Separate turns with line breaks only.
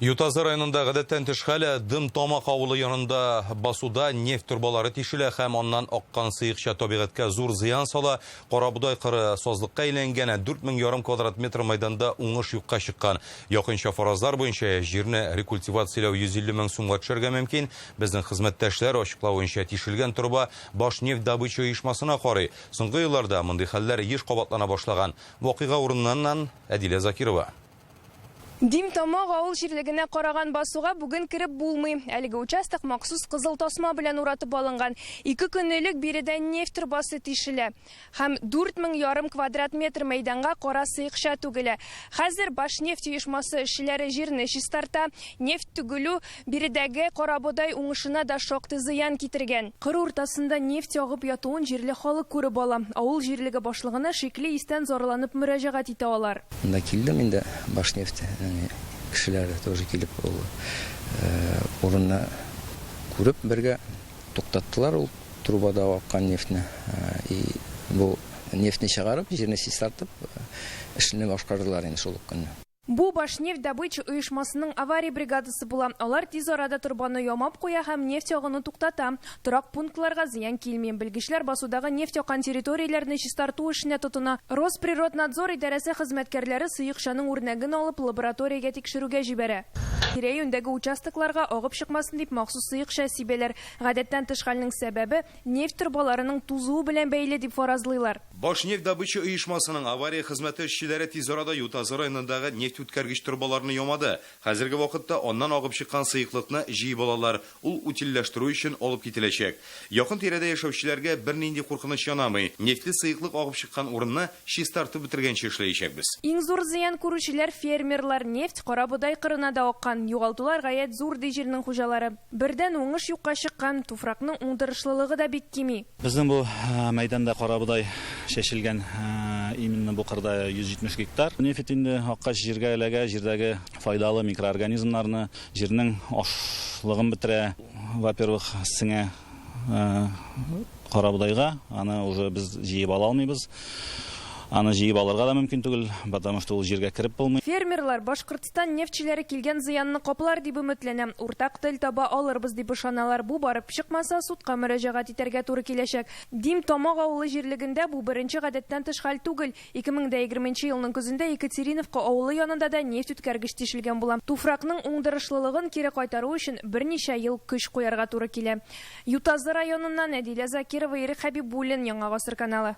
Ютазы районында гадәттән тыш хәл Дым-Тамак авылы янында басуда нефть торбалары тишелә һәм аннан аккан сыекча табигатькә зур зыян сала. Карабодай кыры сазлыкка әйләнгән, 4 мең ярым квадрат метр мәйданда уңыш юкка чыккан. Якынча фаразлар буенча, җирне рекультивацияләү 150 мең сумга төшәргә мөмкин. Безнең хезмәттәшләр ачыклавынча, тишелгән торба Башнефть-добыча оешмасына карый. Соңгы елларда мондый хәлләр еш кабатлана башлаган. Вакыйга урыныннан Әдилә Закирова.
Дим-Тамак авыл җирлегенә караган басуга бүген кереп булмый. Әлеге участок махсус кызыл тасма белән уратып алынган. 2 көн элек биредә нефть торбасы тишелә һәм 4 мең ярым квадрат метр мәйданга кара сыекча түгелә. Хәзер Башнефть оешмасы эшчеләре җирне чистарта. Нефть түгелү биредәге карабодай уңышына да шактый зыян китергән. Кыр уртасында нефть агып ятуын җирле халык күреп ала. Авыл җирлеге башлыгына шикле истән зарланып мөрәҗәгать итә алар.
Монда килдем инде, Башнефть кешеләре тоже килеп, ул урынны күреп, бергә туктаттылар ул трубада аккан нефтьне. И бу нефтьне чыгарып, җирне чистартып, эшне башкардылар инде шул ук көнне.
Бу Башнефть добыча оешмасының авария бригадасы була. Алар тиз арада торбаны ямап куя һәм нефть агуны туктата. Торак пунктларга зыян килми. Белгечләр басудагы нефть аккан территорияләрне чистарту эшенә тотына. Росприроднадзор идарәсе хезмәткәрләре сыекчаның үрнәген алып, лабораториягә тикшерүгә җибәрә. Тирә-юньдәге участокларга агып чыкмасын дип махсус сыекча сибәләр. Гадәттән тыш хәлнең сәбәбе нефть торбаларының тузуы белән бәйле дип фаразлыйлар.
Башнефть-добыча оешмасының авария хезмәте эшчеләре тиз арада Ютазы районындагы нефть үткәргеч торбаларны ямады. Хәзерге вакытта аннан агып чыккан сыеклыкны җыеп алалар, ул утильләштерү өчен алып кителәчәк. Якын тирәдә яшәүчеләргә бернинди куркыныч янамый. Нефтьле сыеклык агып чыккан урынны чистартып бетергәнче эшләячәкбез.
Иң зур зыян күрүчеләр фермерлар. Нефть карабодай кырына да аккан. Югалтулар гаять зур, ди җирнең хуҗалары. Бердән, уңыш юкка чыккан, туфракның уңдырышлылыгы да бик кими.
Безнең бу мәйданда карабодай чәчелгән, именно бу кырда 170 гектар. Нефть инде аккач җиргә эләгә, җирдәге файдалы микроорганизмнарны, җирнең ашлыгын бетерә. Во-первых, сеңә карабодайга, аны уже без җыеп ала алмыйбыз. Аны җыеп алырга да мөмкин түгел, потому что ул җиргә кереп булмый.
Фермерлар Башкортстан нефтьчеләре килгән зыянны каплар дип өметләнә. Уртак тел таба алырбыз дип ышаналар. Бу барып чыкмаса, судка мөрәҗәгать итәргә туры киләчәк. Дим Тамак авылы җирлегендә бу беренче гадәттән тыш хәл түгел. 2020 елның көзендә Екатериновка авылы янында да нефть үткәргеч тишелгән була. Туфракның уңдырышлылыгын кире кайтару өчен берничә ел көч куярга туры килә. Ютазы районыннан Әдилә Закирова, Ирек Хәбибуллин, Яңа Гасыр каналы.